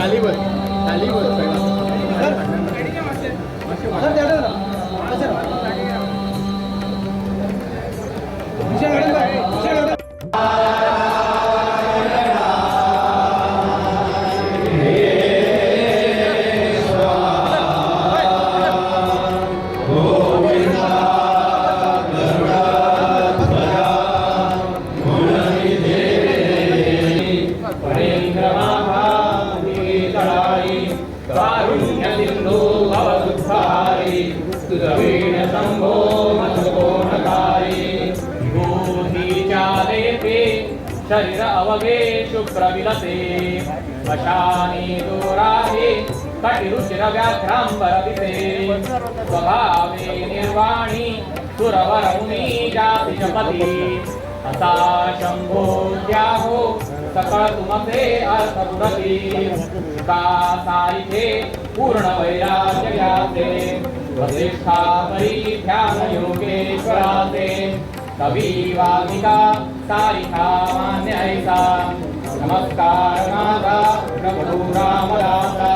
खाली बस, खाली बस. कारुण्य सिंधु भवदुःखहारी, सुरवीण शंभो मधुकोणकारी. विभूतीच्या लेपे शरीर अवघे शुभ्र विलसे, वशानी दोराहे कटिरुचिर व्याघ्रांबर दिसे. स्वभावे निर्वाणी सुरवर मुनी जातिशपती, असा शंभो त्याहो सकळ तुमसे अर्थ पुरती. का सारिखे पूर्ण वैराग्य व्यासे, वसिष्ठा परी ध्यान योगेश्वरासे. कवी वामिका सारिखा मान्य ऐसा, नमस्कार माझा प्रभू रामदासा.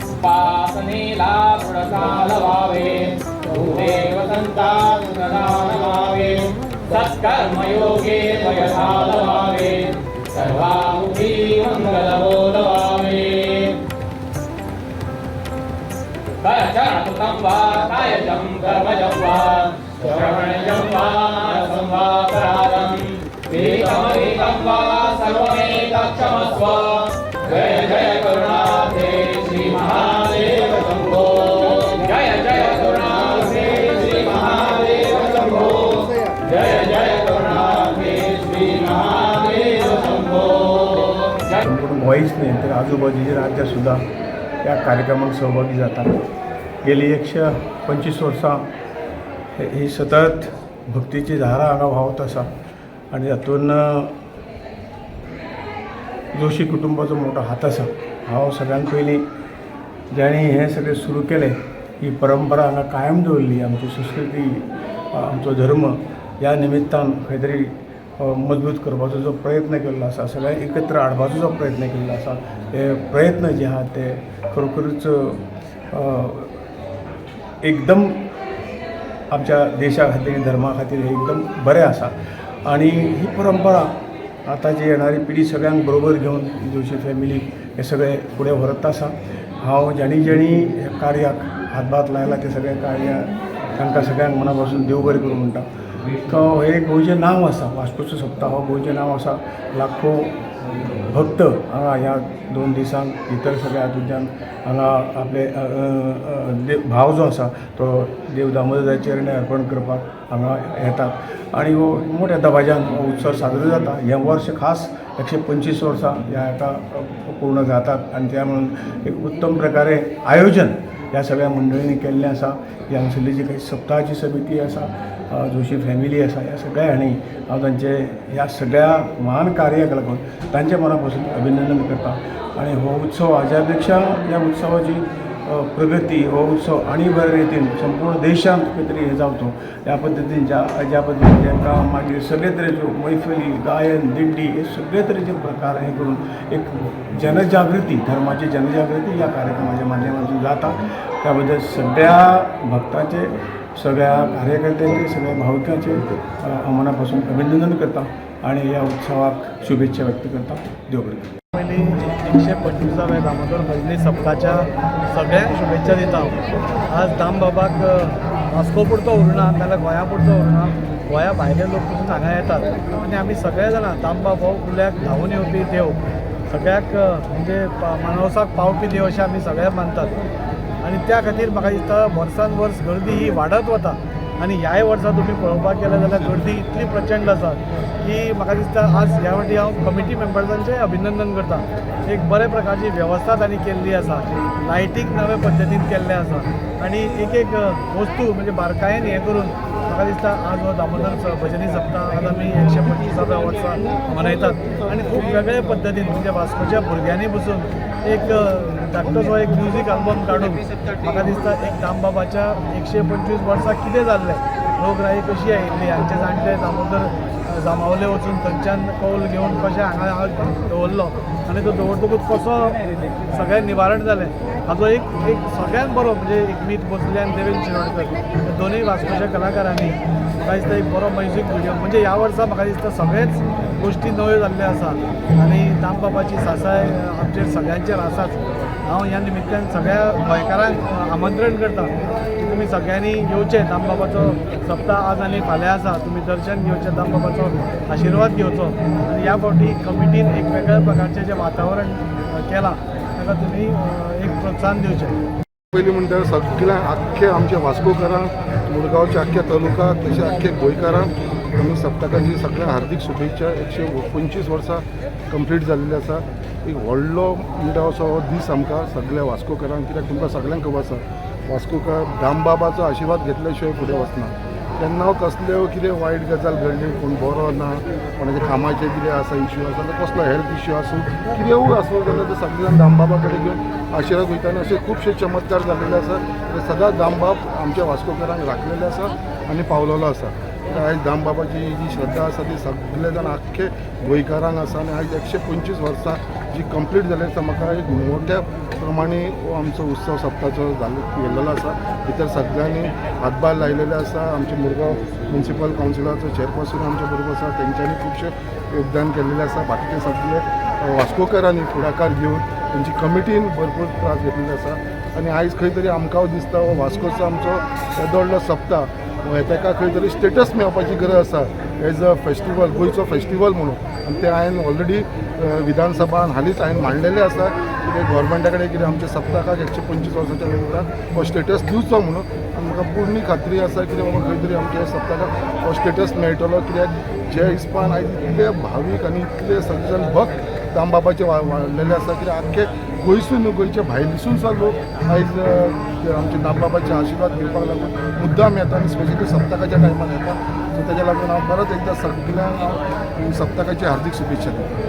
उपासनेला दृढ चालवावे, देव संता सदा नमावे. सत्कर्मयोगे वयसालवावे, सर्वामुखी मंगल बोलवावे. करचरणकृतं वा कायजं कर्मजं वा श्रवणजं वा मानसं वा अपराधम्, एकमनेकं वा सर्वमेतत्क्षमस्व. जय जय करुणाब्धे श्री महादेव शंभो. जय जय करुणाब्धे श्री महादेव शंभो. जय जय करुणाब्धे श्री महादेव शंभो. जय. संपूर्ण गोंयच न्हय तर आजूबाजूचे राज्यां सुद्दां ह्या कार्यक्रमाक सहभागी जातात. गेली 125 वर्सां ही सतत भक्तीची धारा हांगा व्हांवत आसा आनी हातून जोशी कुटुंबाचो मोठो हात आसा. हांव सगळ्यांत पयलीं जाणी हें सगळें सुरू केलें, ही परंपरा हांगा कायम दवरली, आमची संस्कृती, आमचो धर्म ह्या निमित्तान खंय तरी मजबूत करपाचो जो प्रयत्न केल्लो आसा, सगळ्यांक एकत्र हाडपाचो जो प्रयत्न केल्लो आसा, हे प्रयत्न जे आहात ते खरोखरूच एकदम आमच्या देशा खातीर, धर्मा खातीर हे एकदम बरें आसा. आनी ही परंपरा आतांची येणारी पिढी सगळ्यांक बरोबर घेवन जोशी फॅमिली हे सगळें फुडें व्हरत आसा. हांव जाणी जाणी ह्या कार्याक हातभार लायला ते सगळे कार्य तांकां सगळ्यांक मना पासून देव बरें करूं म्हणटा. तो हे गोंयचें नांव आसा, वास्कोचो सप्ता हो गोंयचें नांव आसा. लाखो भक्त हांगा ह्या 2 दिसांक भितर सगळ्या हातूंतल्यान हांगा आपले भाव जो आसा तो देव दामोदराचे चरणी अर्पण करपाक हांगा येतात आनी हो मोठ्या दबाज्यान हो उत्सव साजरो जाता. हें वर्स खास 125 वर्सां ह्या हाका पूर्ण जातात आनी त्या म्हणून एक उत्तम प्रकारे आयोजन ह्या सगळ्या मंडळींनी केल्लें आसा. ही हांगसरली जी काही सप्ताहाची समिती आसा, जोशी फॅमिली आसा, ह्या सगळ्या हांणी हांव तांचे ह्या सगळ्या महान कार्याक लागून तांचे मना पासून अभिनंदन करता. आनी हो उत्सव हाज्या पेक्षा ह्या उत्सवाची प्रगती, हो उत्सव आनी बरे रितीन संपूर्ण देशांत खंय तरी हें जावचो ह्या पद्दतीन, ज्या ज्या पद्दतीन तांकां मागीर सगळे तरेच्यो मैफली, गायन, दिंडी हे सगळे तरेचे प्रकार हे करून एक जनजागृती, धर्माची जनजागृती ह्या कार्यक्रमाच्या माध्यमातून जाता. त्या बद्दल सगळ्या भक्तांचे, सगळ्या कार्यकर्त्यांचे, सगळ्या भाविकांचे हांव मना पासून अभिनंदन करता आनी ह्या उत्सवाक शुभेच्छा व्यक्त करता. देव बरें करूं. पयलीं 125व्या दामोदर भजनी सप्ताच्या सगळ्यांक शुभेच्छा दिता हांव. आज दामबाबाक वास्को पुरतो उरना नाल्यार गोंया पुरतो उरना, गोंया भायले लोक पसून हांगा येतात आनी आमी सगळे जाणां दामबाब हो उल्याक धांवून येवपी देव, सगळ्याक म्हणजे मानवसाक पावपी देव अशें आमी सगळे मानतात. आनी त्या खातीर म्हाका दिसता वर्सान वर्स गर्दी ही वाडत वता आनी ह्याय वर्सा तुमी पळोवपाक गेले जाल्यार गर्दी इतली प्रचंड आसा की म्हाका दिसता आज ह्या फावटी हांव कमिटी मेंबर्सांचें अभिनंदन करता. एक बरे प्रकारची वेवस्था तांणी केल्ली आसा, लायटींग नवे पद्दतीन केल्लें आसा आनी एक एक वस्तू म्हणजे बारकायेन हें करून म्हाका दिसता आज हो दामोदर भजनी सप्ता आज आमी 125 125व्या वर्सा मनयतात आनी खूब वेगळे पद्दतीन म्हणजे वास्कोच्या भुरग्यांनी बसून एक धाकटोसो एक म्युजीक आल्बम काडून म्हाका दिसता एक दामबाबाच्या 125 वर्सां कितें जाल्लें, रोगराई कशी आयिल्ली, हांचे जाणटे दामोदर जांबावले वचून थंयच्यान कौल घेवन कशें हांगा दवरलो आनी तो दवरतकूच कसो सगळें निवारण जालें हाजो एक एक सगळ्यांत बरो म्हणजे एक मीत भोसले आनी देवेन शिरोडकर दोनूय वास्कोच्या कलाकारांनी म्हाका दिसता एक बरो म्युजीक व्हिडियो म्हणजे ह्या वर्सा म्हाका दिसता सगळेच गोश्टी नव्यो जाल्ल्यो आसा आनी दामबाबाची सासाय आमचेर सगळ्यांचेर आसाच. हांव ह्या निमित्तान सगळ्या गोंयकारांक आमंत्रण करता की तुमी सगळ्यांनी येवचें, दामबाबाचो सप्ताह आज आनी फाल्यां आसा, तुमी दर्शन घेवचें, दामबाबाचो आशिर्वाद घेवचो आनी ह्या फावटी कमिटीन एक वेगळ्या प्रकारचें जें वातावरण केलां ताका तुमी एक प्रोत्साहन दिवचें. पयलीं म्हणटा सगळ्या आख्खे आमच्या वास्कोकारांक, मुरगांवच्या आख्ख्या तालुकाक, तशें आख्खे गोंयकारांक आमी सप्तकाची सगळ्यांक हार्दीक शुभेच्छा. 125 वर्सां कंप्लीट जाल्लें आसा. एक व्हडलो म्हणटा असो हो दीस आमकां सगळ्या वास्कोकारांक, कित्याक तुमकां सगळ्यांक खबर आसा वास्कोकार दामबाबाचो आशिर्वाद घेतल्या शिवाय फुडें वचना. केन्ना कसल्यो कितें वायट गजाल घडली, कोण बरो ना, कोणाच्या कामाचें कितें आसा इश्यू आसा जाल्यार कसलो हेल्थ इश्यू आसूं कितेंय आसूं जाल्यार ते सगळे जाण दामबाबा कडेन घेवन आशिर्वाद वयता आनी अशे खुबशे चमत्कार जाल्लेले आसा. ते सदांच दामबाब आमच्या वास्कोकारांक राखलेले आसा आनी पावलेलो आसा. आयज दामबाबाची जी श्रद्धा आसा ती सगळे जाण आख्खे गोंयकारांक आसा आनी आयज 125 वर्सां जी कंप्लीट जाली आसा. म्हाका एक मोठ्या प्रमाणे हो आमचो उत्सव सप्ताचो गेल्लो आसा. भितर सगळ्यांनी हातभार लायलेले आसा. आमचे मुरगांव म्युनिसिपल कावन्सिलाचो चेअरपर्सन आमच्या बरोबर आसा, तेंच्यांनी खुबशें योगदान केल्लेलें आसा. बाकीचे सगळे वास्कोकारांनी फुडाकार घेवन तेंची कमिटीन भरपूर त्रास घेतलेले आसा आनी आयज खंय तरी आमकां दिसता हो वास्कोचो आमचो येदो व्हडलो सप्ताह ताका खंय तरी स्टेटस मेळपाची गरज आसा एज अ फेस्टिवल, गोंयचो फेस्टिवल म्हणून. आनी तें हांवें ऑलरेडी विधानसभान हालींच हांवें मांडलेलें आसा कितें गोवोरमेंटा कडेन कितें आमच्या सप्तकाक 125 वर्साच्या निमतान हो स्टेटस दिवचो म्हणून. आनी म्हाका पूर्ण खात्री आसा कितें बाबा खंय तरी आमच्या सप्तकाक हो स्टेटस मेळटलो, कित्याक जे हिसपान आयज इतले भावीक आनी इतले सगळे जाण भक्त दामबाबाचे वाडलेले आसा कित्याक आख्खे गोंयसून न्हू गोंयच्या भायल्यासून सुद्दां लोक आयज आमचे दामबाबाचे आशिर्वाद घेवपाक लागून मुद्दाम येता आनी स्पेशली सप्तकाच्या टायमार येता. सो तेज्या लागून हांव परत एकदां सगळ्यांक हांव सप्तकाची हार्दीक शुभेच्छा दिता.